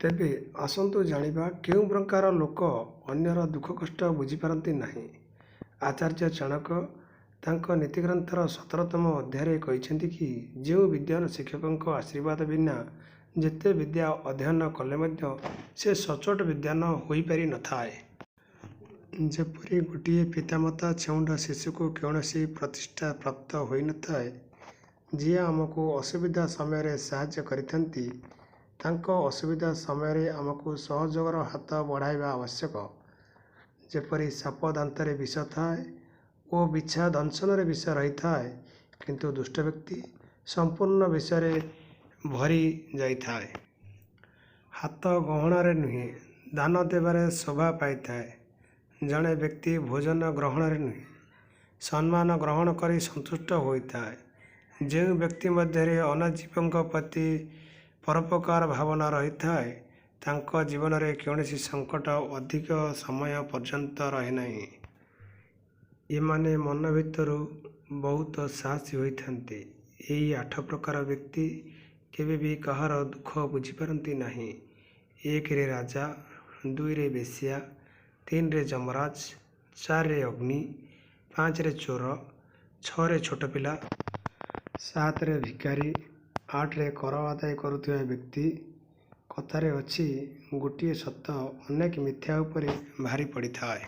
ତେବେ ଆସନ୍ତୁ ଜାଣିବା କେଉଁ ପ୍ରକାର ଲୋକ ଅନ୍ୟର ଦୁଃଖ କଷ୍ଟ ବୁଝିପାରନ୍ତି ନାହିଁ। ଆଚାର୍ଯ୍ୟ ଚାଣକ୍ୟ ତାଙ୍କ ନୀତିଗ୍ରନ୍ଥର 17 ତମ ଅଧ୍ୟାୟରେ କହିଛନ୍ତି କି ଯେଉଁ ବିଦ୍ୱାନ ଶିକ୍ଷକଙ୍କ ଆଶୀର୍ବାଦ ବିନା ଯେତେ ବିଦ୍ୟା ଅଧ୍ୟୟନ କଲେ ମଧ୍ୟ ସେ ସଚ୍ଚୋଟ ବିଦ୍ୱାନ ହୋଇପାରିନଥାଏ। ଯେପରି ଗୋଟିଏ ପିତାମାତା ଛେଉଣ୍ଡ ଶିଶୁକୁ କୌଣସି ପ୍ରତିଷ୍ଠା ପ୍ରାପ୍ତ ହୋଇନଥାଏ। ଯିଏ ଆମକୁ ଅସୁବିଧା ସମୟରେ ସାହାଯ୍ୟ କରିଥାନ୍ତି ତାଙ୍କ ଅସୁବିଧା ସମୟରେ ଆମକୁ ସହଯୋଗର ହାତ ବଢାଇବା ଆବଶ୍ୟକ। ଯେପରି ସାପ ଦାନ୍ତରେ ବିଷ ଥାଏ ଓ ବିଛା ଦଂଶନରେ ବିଷ ରହିଥାଏ କିନ୍ତୁ ଦୁଷ୍ଟ ବ୍ୟକ୍ତି ସମ୍ପୂର୍ଣ୍ଣ ବିଷରେ ଭରି ଯାଇଥାଏ। ହାତ ଗହଣାରେ ନୁହେଁ ଦାନ ଦେବାରେ ଶୋଭା ପାଇଥାଏ। ଜଣେ ବ୍ୟକ୍ତି ଭୋଜନ ଗ୍ରହଣରେ ନୁହେଁ ସମ୍ମାନ ଗ୍ରହଣ କରି ସନ୍ତୁଷ୍ଟ ହୋଇଥାଏ। ଯେଉଁ ବ୍ୟକ୍ତି ମଧ୍ୟରେ ଅନ୍ୟ ଜୀବଙ୍କ ପ୍ରତି ପରୋପକାର ଭାବନା ରହିଥାଏ ତାଙ୍କ ଜୀବନରେ କୌଣସି ସଙ୍କଟ ଅଧିକ ସମୟ ପର୍ଯ୍ୟନ୍ତ ରହେ ନାହିଁ। ଏମାନେ ମନ ଭିତରୁ ବହୁତ ସାହସୀ ହୋଇଥାନ୍ତି। ଏହି 8 ପ୍ରକାର ବ୍ୟକ୍ତି କେବେବି କାହାର ଦୁଃଖ ବୁଝିପାରନ୍ତି ନାହିଁ। 1 ରେ ରାଜା, 2 ରେ ବେଶ୍ୟା, 3 ରେ ଯମରାଜ, 4 ରେ ଅଗ୍ନି, 5 ରେ ଚୋର, 6 ରେ ଛୋଟ ପିଲା, 7 ରେ ଭିକାରି, 8 ରେ କର ଆଦାୟ କରୁଥିବା ବ୍ୟକ୍ତି। କଥାରେ ଅଛି ଗୋଟିଏ ସତ ଅନେକ ମିଥ୍ୟା ଉପରେ ଭାରି ପଡିଥାଏ।